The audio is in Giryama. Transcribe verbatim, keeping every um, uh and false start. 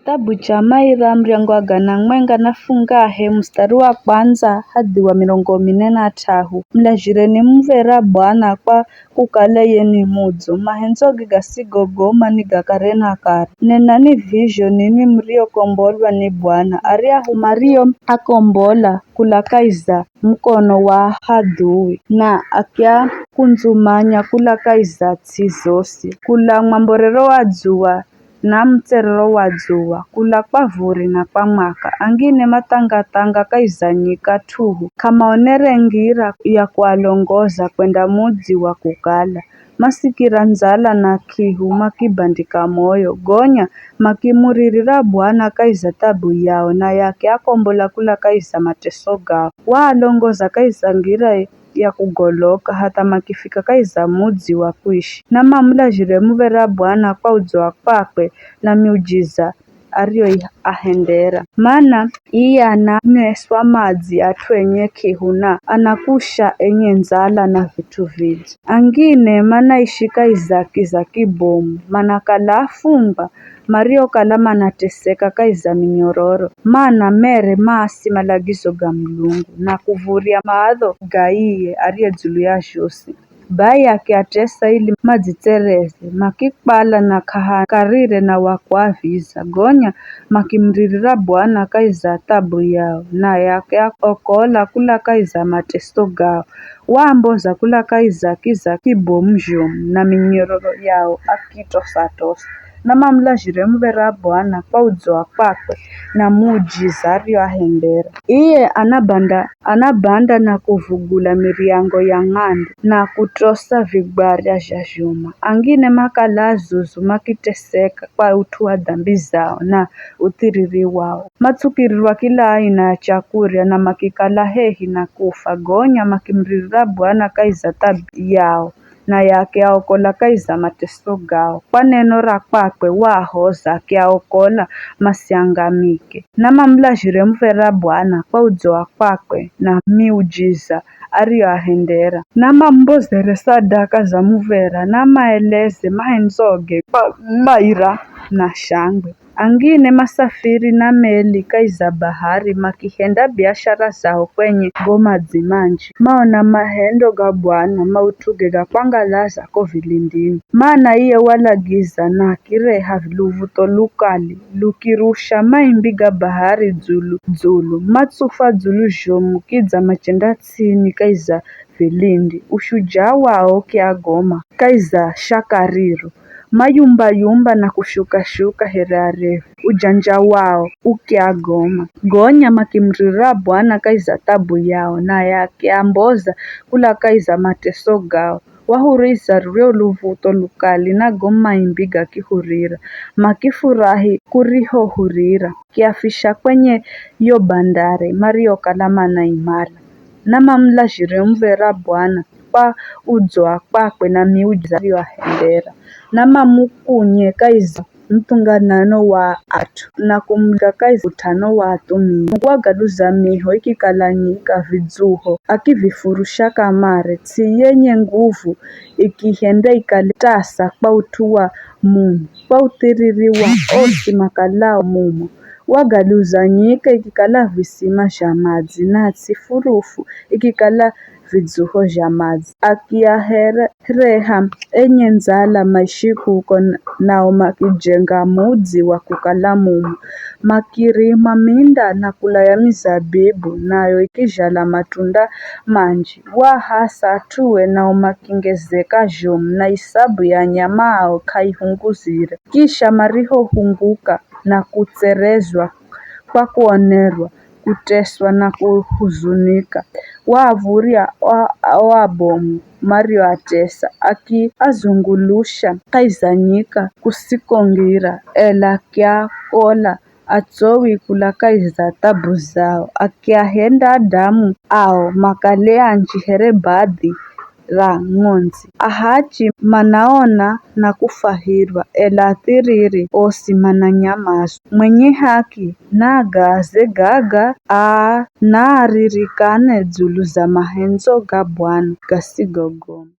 Kitabu cha Maira, muryango wa gana mwenga na fungahe, mustari wa kwandza hadhi wa mirongo mine na t'ahu. Mulazhireni muv̱era Bwana kwa kukala ye ni mudzo, mahendzo ge gasigogoma ni ga kare na kare. Nenani vizho ninwi muriokombolwa ni Bwana, aryahu mario akombola kula kahi za mukono wa hadhui, na akiakundzumanya kula kahi za ts'i zosi, kula mwamborero wa dzuwa na mutserero wa dzuwa, kula kwa vuri na kwa mwaka. Angine mathanga-thanga kahi za nyika t'uhu, k'amaonere ngira ya kualongoza kwenda mudzi wa kukala. Masikira ndzala na k'ihu, makibandika moyo, gonya makimuririra Bwana kahi za thabu yao, naye akiakombola kula kahi za mateso gao. Waalongoza kahi za ngira ya kugoloka, hatha makifika kahi za mudzi wa kwishi. Namamulazhire muv̱era Bwana kwa udzo wa kwakwe na miujiza ariyoahendera. Mana iye ananyweswa madzi at'u enye k'ihu, na anakusha enye ndzala na vit'u vidzo. Angine manaishi kahi za kiza kibomu, manakala afungwa, mariokala manateseka kahi za minyororo, mana mere maasi malagizo ga Mulungu, na kuv̱urya maadho ga iye ariye dzulu ya zhosi. Bai akiatesa ili madzitsereze, makikwala na k'ahakarire na wa kuaviza. Gonya makimuririra Bwana kahi za thabu yao, naye akiaokola kula kahi za mateso gao. Waamboza kula kahi za kiza kibomu zhomu, na minyororo yao akitosa-tosa. Namamulazhire muv̱era Bwana kwa udzo wa kwakwe na muujiza arioahendera. Iye anabanda, anabanda na kuvugula miryango ya ng'andu na kutosa vigwarya zha zhuma. Angine makala azuzu makiteseka kwa ut'u wa dhambi zao na uthiriri wao. Matsukirirwa kila aina ya chakurya na makikala hehi na kufa, gonya makimuririra Bwana kahi za thabu yao, naye akiaokola kahi za mateso gao. Kwa neno ra kwakwe waahoza, akiaokola masiangamike. Namamulazhire muv̱era Bwana kwa udzo wa kwakwe na miujiza ariyoahendera. Namamumbozere sadaka za muv̱era, namaeleze mahendzoge kwa maira na shangwe. Angine masafiri na meli kahi za bahari, makihenda biashara zao kwenye go madzi manji. Maona mahendo ga Bwana, maut'uge ga kwangalaza ko vilindini. Mana iye walagiza, na akireha luv̱utho lukali, lukirusha maimbi ga bahari dzulu-dzulu. Matsufa dzulu zhomu, kidza machenda ts'ini kahi za vilindi. Ushujaa wao kiagoma kahi za shaka riro. Mayumba-yumba na kushuka-shuka here arevi. Ujanja wao ukiagoma. Gonya makimuririra Bwana kahi za thabu yao, naye akiamboza kula kahi za mateso gao. Wahuriza ruryo luv̱utho lukali na go maimbi gakihurira. Makifurahi kurihohurira. Kiafisha kwenye yo bandari mariokala manaimala. Namamulazhire muv̱era Bwana kwa udzo wa kwakwe na miujiza ariyoahendera. Namamukunye kahi za muthunganano wa at'u, na kumulika kahi za ut'ano wa athumia. Mungu wagaluza miho ikikala nyika vidzuho, akivifurusha kamare. Ts'i yenye nguvu ikihenda ikale tasa kwa ut'u wa mumo, kwa uthiriri wa osi makalao mumo. Wagaluza nyika ikikala visima zha madzi, na ts'i furufu ikikala vidzuho zha madzi. Akiahereha enye ndzala maishi kuko, nao makijenga mudzi wa kukala mumo. Makirima minda na kulaya mizabibu, nayo ikizhala matunda manji. Waahasa at'ue, nao makingezeka zhomu, na isabu ya nyama ao k'aihunguzire. Kisha marihohunguka na kutserezwa kwa kuonerwa, kuteswa na kuhuzunika, waav̱urya o, o abomu marioatesa, akiazungulusha kahi za nyika kusiko ngira, ela akiakola atsowi kula kahi za thabu zao, akiahenda adamu ao makale anji here badhi ra ng'ondzi. Ahachi manaona na kufahirwa, ela athiriri osi mananyamazwa. Mwenye haki naagaaze gaga, aa, naaririkane dzulu za mahendzo ga Bwana gasigogoma.